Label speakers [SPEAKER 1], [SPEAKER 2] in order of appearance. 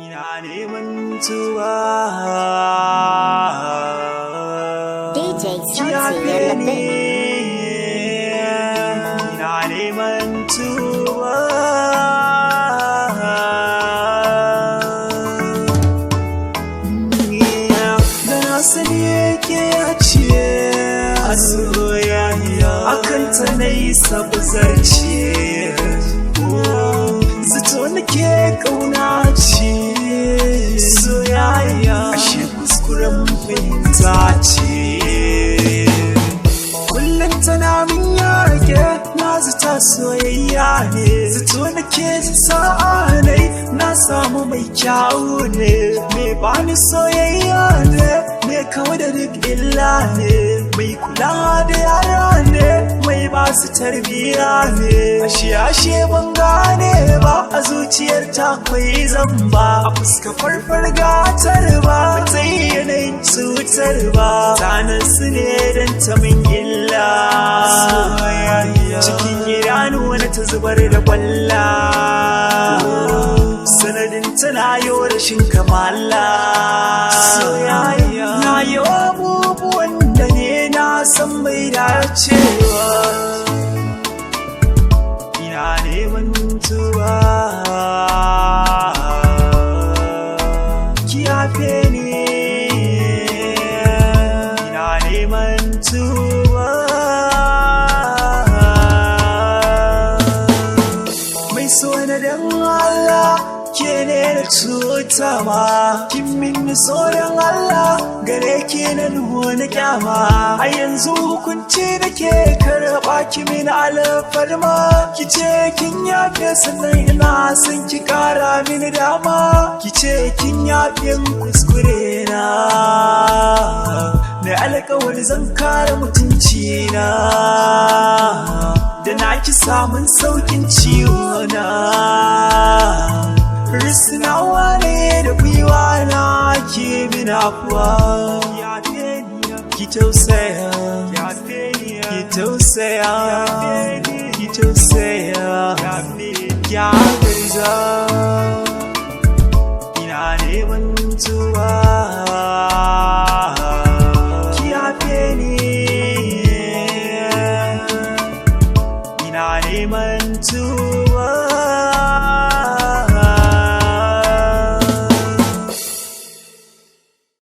[SPEAKER 1] Ina neman tuba.
[SPEAKER 2] DJ
[SPEAKER 1] Ki
[SPEAKER 2] Sauti
[SPEAKER 1] yafe
[SPEAKER 2] on the
[SPEAKER 1] ni.
[SPEAKER 2] beat.
[SPEAKER 1] Ina neman tuba. Da na sani yake ya ce a soyayya akan ta na yi sabuzarce, zato nake kauna ce soyayya, ashe kuskuren fahimta ce. Kullum tana min yake, na zata soyayya ne, zato nake sa'a ne, na samu mai kyawu ne, mai bani soyayya ne, mai kawo da duk illa ne, mai kula da yara ne, mai ba su tarbiya ne. Ashe ashe ban gane ba, a zuciyar ta kwai zamba, a fuska farfar gatar ba ta yi yanayin cutar ba, ta nasu ne don ta min illa. Cikin idanu wani ta zubar da kwalla, sanadin tana yi rashin kamala. Soyayya na yi abubuwan da ne na san mai dacewa. Ina neman tuba, ki yafe ni. Ina neman tuba. Mai so na dan Allah, ke ne na cuta ma, kin min so dan Allah, gare ke na nuna kyama. A yanzu hukunci nake karɓa, ki min alfarma, ki ce kin yafe, sannan ina son ki kara mini dama, ki ce kin yafe min kuskure na, mai alkawari zan kare mutunci na, da na ki samun saukin ciwo na, risnawa ne da gwiwa na ke min afuwa. Ki tausaya, ki tausaya, ki tausaya, ya garza.